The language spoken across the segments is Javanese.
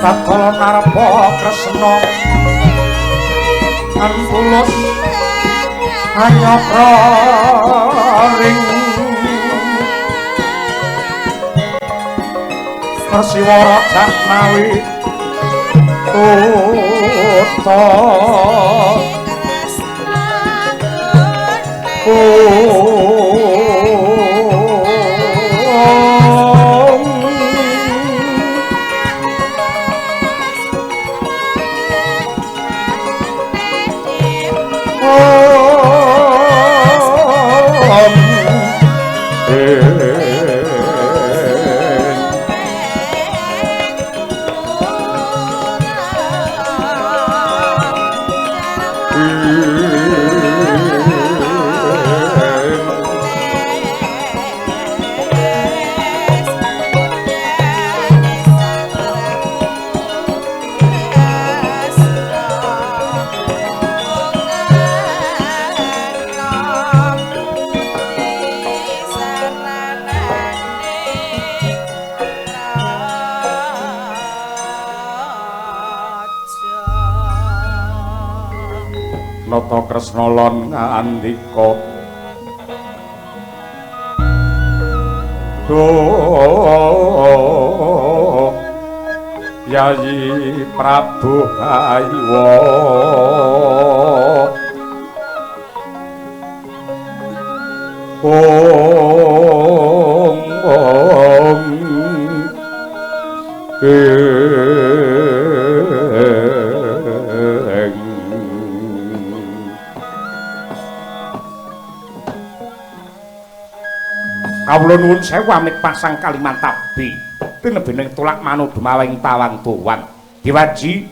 Tatkala ngarepa Kresna antulus anyakra ring Persiwara Jatnawi tuta. Nata Kresna lan ngandika, "Duh Yayi Prabu Haywa, ong ong Kawula nuwun sewu amit pasang Kalimantabi tinebening tulak manudumawing tawang tuwan Dewaji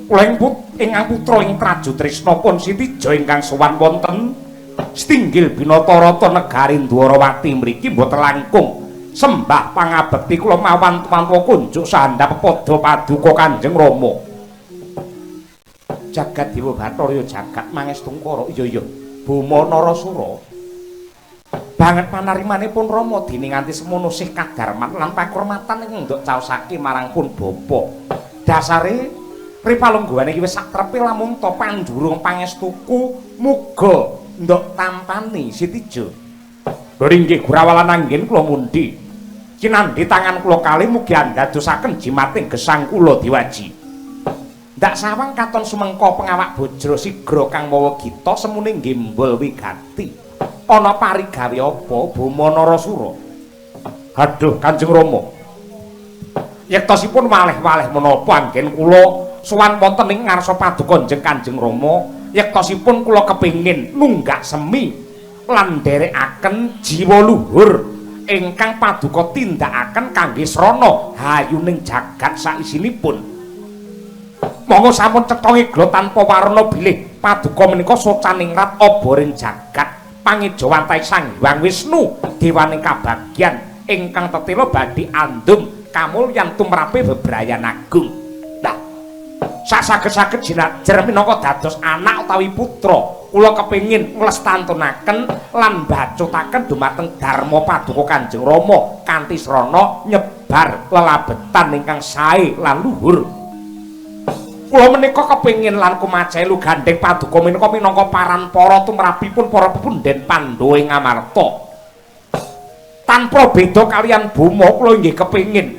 kula ing ingkang putra ing Traju Trisna pun Sitija ingkang sowan wonten Stinggil Binatarata negari Dwarawati mriki mboten langkung sembah pangabekti kula mawan tumanpa kunjuk sahandap pepada paduka Kanjeng Rama. Jagat Dewa Bathara jagat mangestungkara iya iya Boma Narasura banget panarimanipun Rama dene nganti semono sih kadarman lan pakurmatan ing ndok caosake marang pun bapa. Dasare ripalungguhane iki wis sak trepe lamun ta panjurung pangestuku muga ndok tampani Sitija. Lho inggih gurawalan anggen kula mundhi. Kinandhi tangan kula kalih mugi andadosaken jimating gesang kula diwaji. Ndak sawang katon sumengka pengawak bojro sigra kang mawa gita semune gembol wigati. Ana parigawe apa Boma Narasura? Aduh Kanjeng Rama. Yektosipun waleh-waleh menapa anggen kula sowan wonten ing ngarsa paduka Kanjeng Kanjeng Rama, yektosipun kula kepingin nunggak semi lan nderekaken jiwa luhur ingkang paduka tindakaken kangge srana hayuning jagat saisinipun. Monggo sampun cetha ngegla tanpa warna bilih paduka menika socaningrat oboring jagat pangejawantahi Sang Hyang Wisnu dewaning kabagyan ingkang tetela badhe andum kamulyan tumrape bebrayan agung. Lah sak saged-saged jinajer minangka dados anak utawi putra kula kepengin nglestantunaken lan bacutaken dumateng dharma paduka Kanjeng Rama kanthi srana nyebar lelabetan ingkang sae lan luhur. Kula menika kepengin lan kumacelu gandheng paduka menika minangka paranpara tumrapipun para pepundhen Pandhawa ing Amarta. Tanpa beda kalian Boma kula inggih kepengin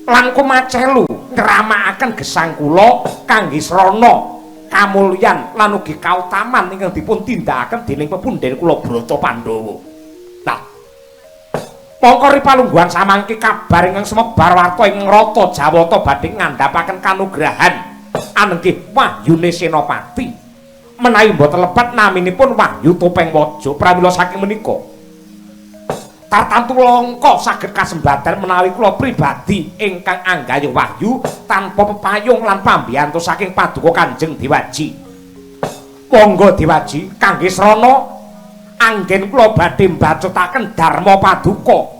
lan kumacelu ngramakaken gesang kula kangge srana kamulyan lan ugi kautaman ingkang dipun tindakaken dening pepundhen kula Brata Pandhawa. Nah, mongko ripalungguhan samangke kabar ingkang sumebar warta ing Rata Jawata badhe ngandhapaken kanugrahan anenggih Wahyune Senopati. Menawi mboten lepat naminipun Wahyu Topeng Waja pramila saking menika tartantu langka saged kasembadan menawi kula pribadi ingkang anggayuh wahyu tanpa pepayung lan pambiyantu saking paduka Kanjeng Dewaji. Monggo Dewaji kangge srana anggen kula badhe mbacutaken dharma paduka.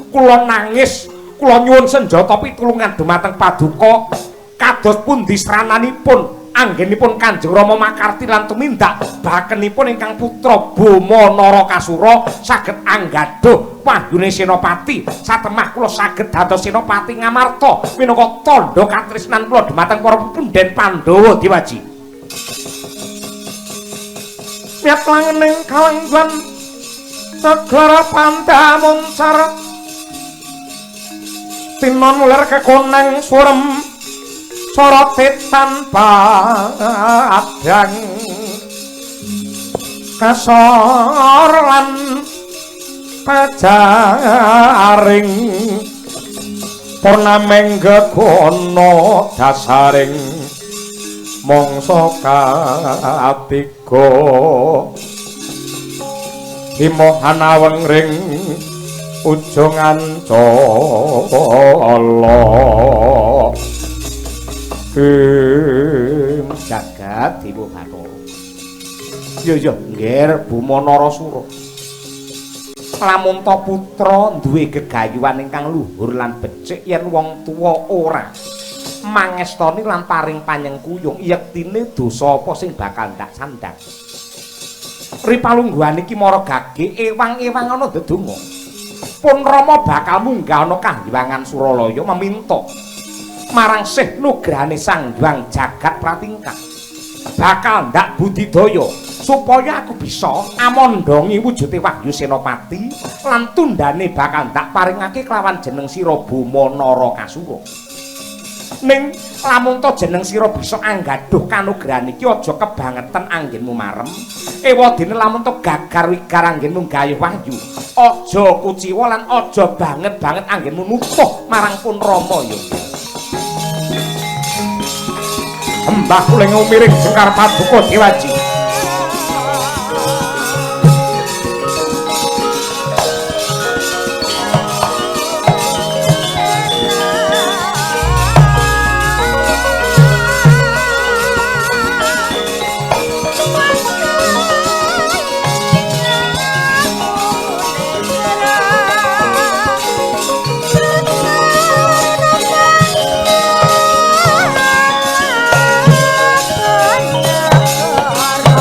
Kula nangis, kula nyuwun senjata pitulungan dumateng paduka kados pundi srananipun anggenipun Kanjeng Rama makarti lan tumindak bakenipun ingkang putra Boma Narakasura saged anggaduh wahyune Senopati. Satemah kula saged dados Senopati Ngamarta minangka tandha katresnan kula dhumateng para pepundhen Pandhawa Dewaji. Miat langening kalenggan negara Pandamuncar tinon mulir kekonang surem sorote tanpa adang kasor lan pajaring purnameng gegono dasaring mangsa katiga himohan aweng ring ujung ancala ing jagat Dewa Bathara. Yo yo ngger Buma Narasura. Lamun ta putra duwe gegayuhan ingkang luhur lan becik yen wong tuwa ora mangestoni lan paring panyengkuyung yektine dosa apa sing bakal ndak sandhang. Ripalungguhan iki mara gage ewang-ewang ana dedonga. Pun Rama bakal munggah ana kahyangan Suralaya meminta marang Sih Nugrahane Sang Hyang Jagat Pratingkah bakal ndak budidaya supaya aku bisa amondongi wujude Wahyu Senopati lan tundane bakal ndak paringake kelawan jeneng sira Buma Narakasura. Ning lamun ta jeneng sira bisa anggaduh kanugrahan iki aja kebangetan anggenmu marem. Ewadene lamun ta gagar wigar anggenmu gayuh wahyu, aja kuciwa lan aja banget-banget anggenmu nutuh marang pun Rama ya. Embah kuling umiring jengkar paduka Dewaji. Thank you.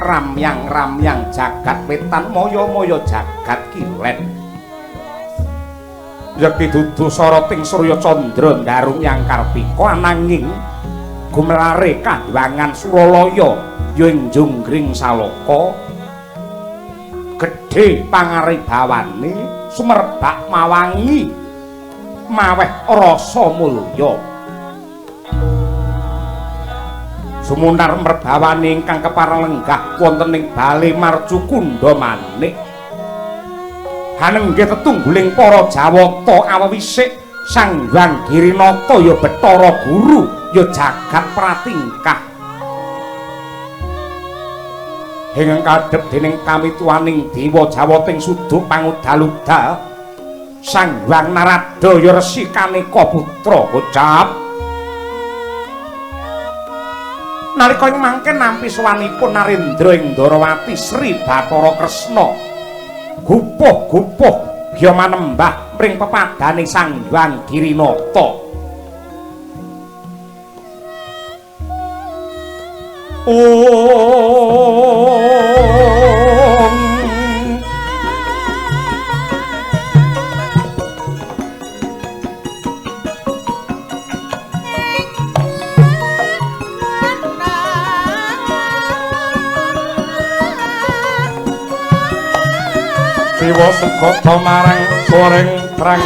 Ramyang-ramyang jagat wetan, moyo-moyo jagat kilen. Yekti dudu soroting surya candra ndarung yang karpika, ananging gumelare kahyangan Suralaya ya ing Jonggring Salaka. Gedhe pangaribawane sumerbak mawangi maweh rasa mulya. Sumunar merbawane ingkang kepareng lenggah wonten ing bale Marcukundha Manik. Hanenggih tetungguling para Jawata awewisik Sang Hyang Girinata ya Bathara Guru ya jagat pratingkah. Ingkang kadhep dening kamituwaning dewa Jawata ing suduk pangudal-udal Sang Hyang Narada ya Resi Kaneka putra gocap. Nalika ing mangke nampi sowanipun Narendra ing Ndorowati Sri Bathara Kresna gupuh-gupuh gya manembah mring pepadane Sang Hyang Girinata. Om Dewa sugata marang soreng trang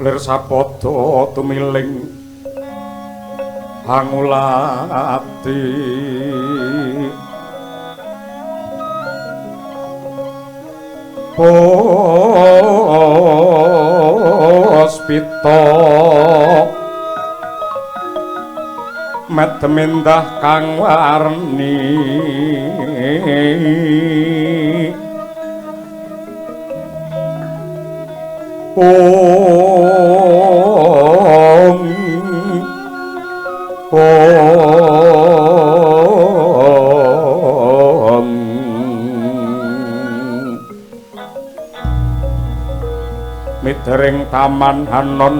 lir sapada tumiling hangulati puspita medem endah kang warni Om Om Midering taman hanon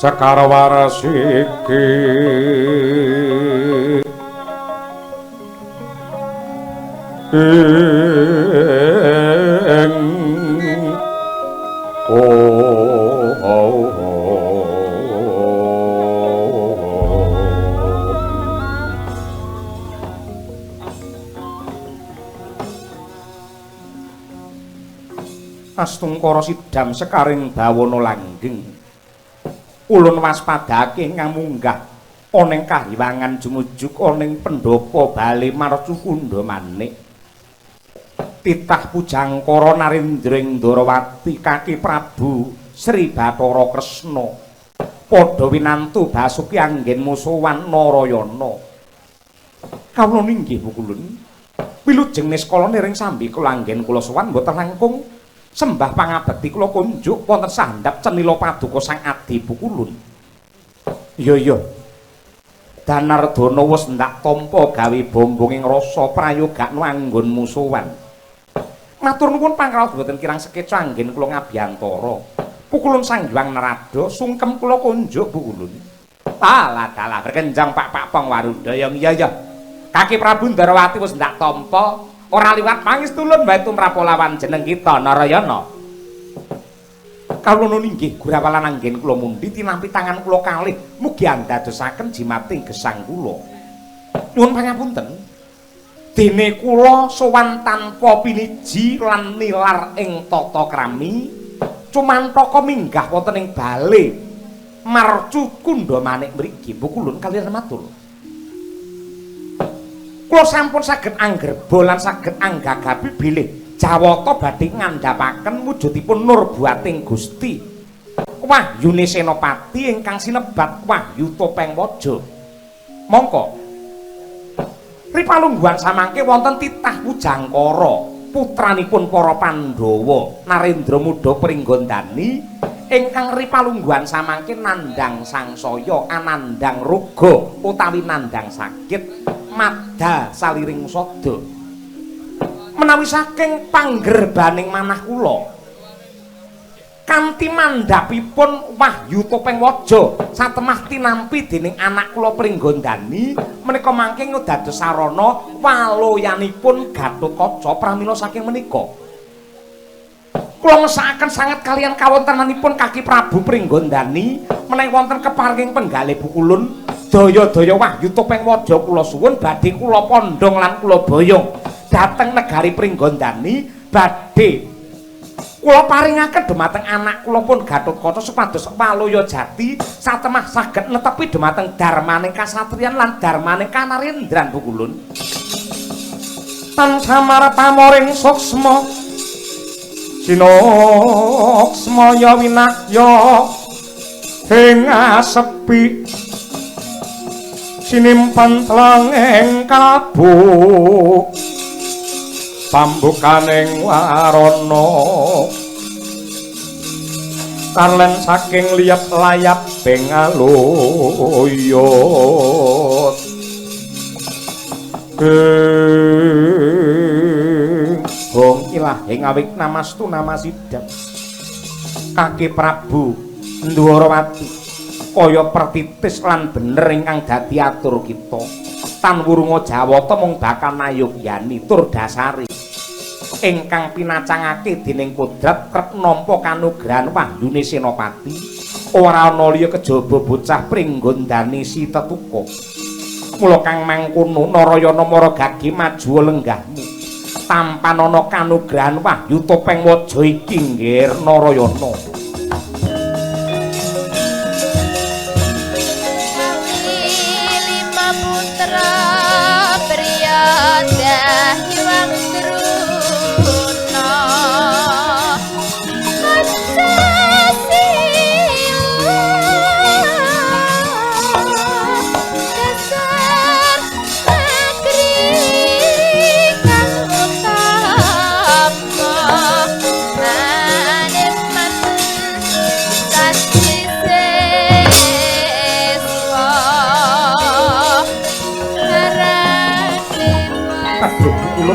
sekar warasiki ing Astungkara sidam sekaring bawana langgeng. Ulun waspadake ingkang munggah ana ing kahiwangan jumujuk ana ing pendhapa bale Marcukundha Manik. Titah Pujangkara Narendra ing Ndrawati Kaki Prabu Sri Bathara Kresna. Padha winantu Basuki anggenmu sowan Narayana. Kawula ninggih Pukulun. Wilujeng niskala niring sambi kula anggen kula sowan mboten langkung sembah pangabekti kula kunjuk wonten sahandap cenila paduka Sang Adi Pukulun. Iya iya. Danardana wis ndak tampa gawe bombong ing rasa prayogakno anggonmu sowan. Matur nuwun pangraos mboten kirang sekeca anggen kula ngabiyantara. Pukulun Sang Hyang Narada sungkem kula kunjuk Pukulun. Alah dalah berkenjang Pak Pak Pong Warudaya. Iya iya. Kaki Prabu Ndrawati wis ndak tampa, ora liwat pangestulun bae tumrap lawan jeneng kita Narayana. Kawula ninggih gurawalan anggen kula mundhi tinampi tangan kula kalih mugi andadosaken jimating gesang kula. Nyuwun pangapunten. Dene kula sowan tanpa piniji lan nilar ing tata krami, cumantaka minggah wonten ing bale marcu kundha manik mriki Pukulun kaliyan matur. Kula sampun saged anggerba lan saged anggagapi bilih Jawata badhe ngandhapaken wujudipun nurbuating Gusti Wahyune Senopati ingkang sinebat Wahyu Topeng Waja. Mongko ripalungguhan samangke wonten titah Pujangkara putranipun para Pandhawa Narendra Muda Pringgondani ingkang ripalungguhan samangke nandhang sangsaya anandhang roga utawi nandhang sakit madha saliring sada. Menawi saking panggerbaning manah kula kanthi mandhapipun Wahyu Topeng Waja satemah tinampi dening anak kula Pringgondani menika mangke dados sarana waloyanipun Gatotkaca pramila saking menika kula ngesakaken sanget kaliyan kawontenanipun Kaki Prabu Pringgondani menawi wonten keparing penggalih Pukulun daya-daya Wahyu Topeng Waja kula suwun badhe kula pondhong lan kula boyong dhateng negari Pringgondani badhe kula paringaken dhumateng anak kula pun Gatotkaca supados waloya jati satemah saged netepi dhumateng darmaning kasatriyan lan darmaning kanarendran Pukulun. Tan samar pamoring suksma sinoksma ya winahya ing asepi sinimpan tlengeng kalbu pambukaning warana karlen saking liyap layap ing aluyut. Hong ilahing awik namastu namasidam Kaki Prabu Ndwarawati kaya pertitis lan bener ingkang dadi atur kita. Tan wurunga Jawata mung bakal nayogyani tur dasari ingkang pinacangake dening kodrat kerep nampa kanugrahan Wahyune Senopati. Ora ana liya kejaba bocah Pringgondani si tetuka. Mula kang mangkono Narayana Maragagi maju lenggahmu tampanana kanugrahan Wahyu Topeng Waja iki nggir Narayana.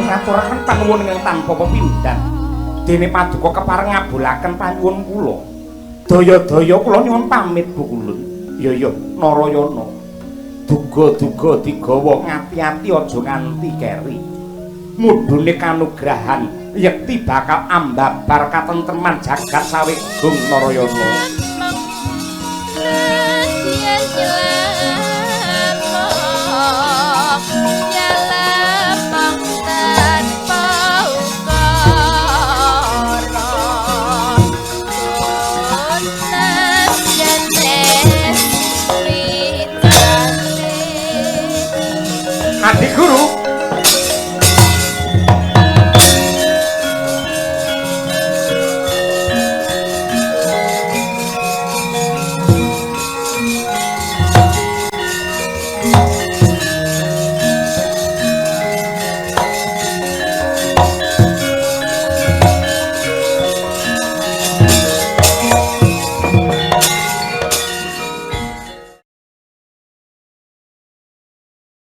Ngaturaken panuwun ingkang tanpa pepindhan. Dene paduka kepareng ngabulaken panuwun kula. Daya-daya kula nyuwun pamit Pukulun. Ya ya Narayana. Duga-duga digawa ngati-ati aja nganti keri. Mudhune kanugrahan yekti bakal ambabar katentreman jagat sawegung Narayana. Adi Guru.